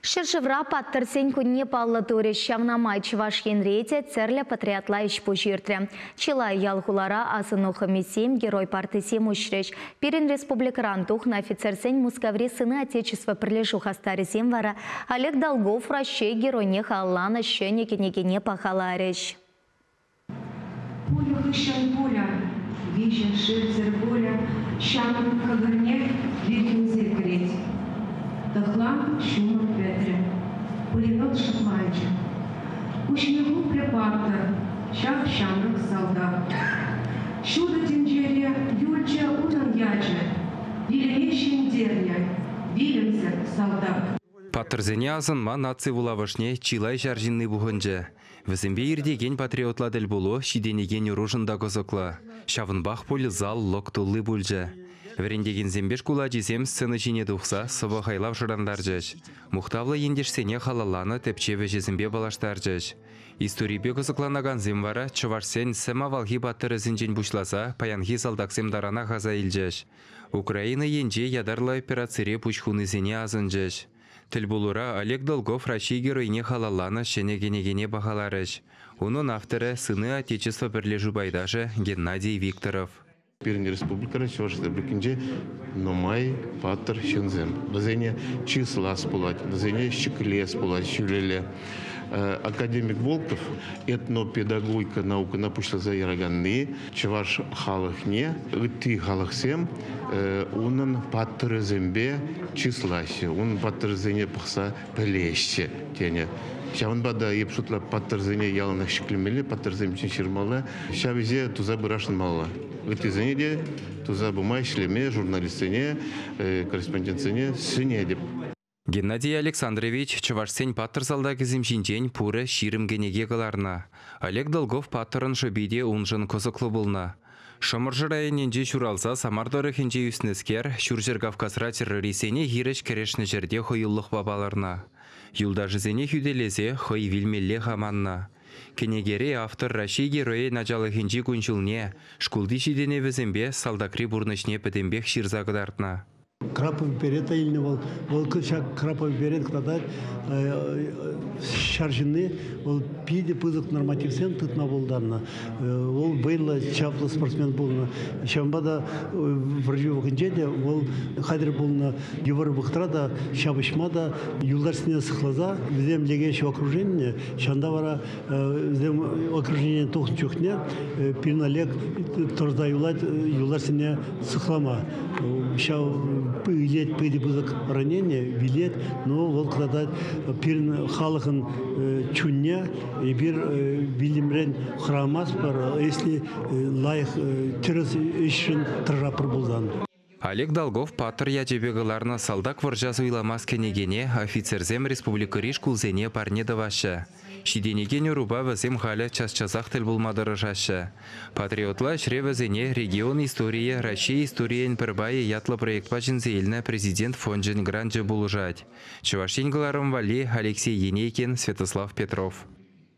Ҫӗршывра паттӑрсен кунне паллӑ турӗҫ. Ҫавна май Чӑваш Енре те тӗрлӗ патриотла ӗҫ-пуҫ иртрӗ. Чылай ял-хулара асӑну хӑмисем, герой партисем уҫрӗҫ. Пирӗн республикӑран тухнӑ офицерсен Мускаври Сыны Отечества пӗрлешӳ хастарӗсем вара Олег Долгов Раҫҫей Геройне халалланӑ ҫӗнӗ кӗнекене пахаларӗҫ. Пуля хыҫҫӑн пуля, виҫӗ шелсӗр пуля ҫамрӑк кӑкӑрне вирхӗнсе кӗрет. Тӑхлан ҫумӑр пӗтрӗ, пулемет шӑпланчӗ. Куҫне хупрӗ паттӑр ҫав ҫамрӑк салтак. Ҫутӑ тӗнчере юлчӗ унӑн ячӗ, вилӗме ҫӗнтернӗ вилӗмсӗр салтак. Паттӑрсене асӑнма наци вулавӑшне чылай ҫар ҫынни пухӑнчӗ. Вӗсемпе иртекен патриотла тӗлпулу ҫитӗнекен ӑрушӑн та кӑсӑклӑ. Ҫавӑнпах пуль зал лӑк тулли пулчӗ. Вӗрентекенсемпе шкул ачисем сцена ҫине тухса сӑвӑ-хайлав шӑрантарчӗҫ. Мухтавлӑ ентешсене халалланӑ тӗпчев ӗҫӗсемпе паллаштарчӗҫ. Историпе кӑсӑкланакансем вара чӑвашсен сӗм авалхи паттӑрӗсенчен пуҫласа паянхи салтаксем таранах аса илчӗҫ. Украина енче ятарлӑ операцире пуҫ хунисене асӑнчӗҫ. Тӗлпулура Олег Долгов Раҫҫей Геройне халалланӑ ҫӗнӗ кӗнекене пахаларӗҫ. Унӑн авторӗ Сыны Отечества пӗрлешӳ пайташӗ Геннадий Викторов. Пирӗн республикӑра, Чӑваш Республикинче нумай паттӑр ҫынсем. Вӗсене чыслас пулать, вӗсене ҫӗклес пулать ҫӳлелле. Академик Волков этнопедагогика наукӑна пуҫласа яраканни чӑваш халӑхне ытти халӑхсем унӑн паттӑрӗсемпе чыслаҫҫӗ, унӑн паттӑрӗсене пӑхса пӗлеҫҫӗ тенӗ. Ҫавӑнпа та эп шутлап, паттӑрсене яланах ҫӗклемелле, паттӑрсем ҫинчен ҫырмалла. Ҫав ӗҫе туса пырасшӑн малалла. Ыттисене те туса пыма, ӗҫлеме журналистсене, корреспондентсене сӗнетӗп. Геннадий Александрович чӑвашсен паттӑр салтакӗсем ҫинчен пурӗ 20 кӗнеке кӑларнӑ. Олег Долгов паттӑрӑн шӑпи те уншӑн кӑсӑклӑ пулнӑ. Шӑмӑршӑ районӗнче ҫуралса Самар тӑрӑхӗнче ӳснӗскер Ҫурҫӗр Кавказра террористсене хирӗҫ кӗрешнӗ ҫӗрте хӑюллӑхпа палӑрнӑ. Юлташӗсене хӳтӗлесе хӑй вилмеллех аманнӑ. Кӗнекере автор Раҫҫей Геройӗн ачалӑхӗнчи кун-ҫулне, шкулти ҫитӗнӗвӗсемпе салтакри пурнӑҫне пӗтӗмпех ҫырса кӑтартнӑ. Краповый берета илнӗ вӑл. Вӑл ҫак краповый берет кӑтартать ҫар ҫынни вӑл питӗ пысӑк нормативсем тытма пултарнӑ. Вӑл вӑйлӑ, чаплӑ спортсмен пулнӑ. Ҫавӑнпа та вӑрҫӑ вӑхӑтӗнче те вӑл хатӗр пулнӑ. Йывӑр вӑхӑтра та ҫапӑҫма та юлташсене сыхласа вӗсем лекеҫҫӗ окруженине. Ҫавӑнта вара вӗсем окружение тухнӑ чухне пирӗн Олег тӑрса юлать юлташсене сыхлама. Ҫав илет питӗ пысӑк ранение, вилет, но вӑл кӑтартать пирӗн халӑхӑн чунне эпир вилӗмрен хӑрамастпӑр, если лайӑх тӗрӗс ӗҫшӗн тӑрӑшатпӑр пулсан. Олег Долгов паттӑр ячӗпе кӑларнӑ «Салтак вӑрҫа суйламасть» кӗнекене офицерсем республикӑри шкулсене парне тӑваҫҫӗ. Ҫитӗнекен ӑрупа вӗсем халӗ час-часах тӗл пулма тӑрӑшаҫҫӗ. Патриотла ӗҫре вӗсене «Регион историйӗ Раҫҫей историйӗн пӗр пайӗ» ятлӑ проектпа чӗнсе илнӗ Президент фончӗн гранчӗ пулӑшать. Чӑваш Ен кӑларӑм валли Алексей Енейкин, Святослав Петров.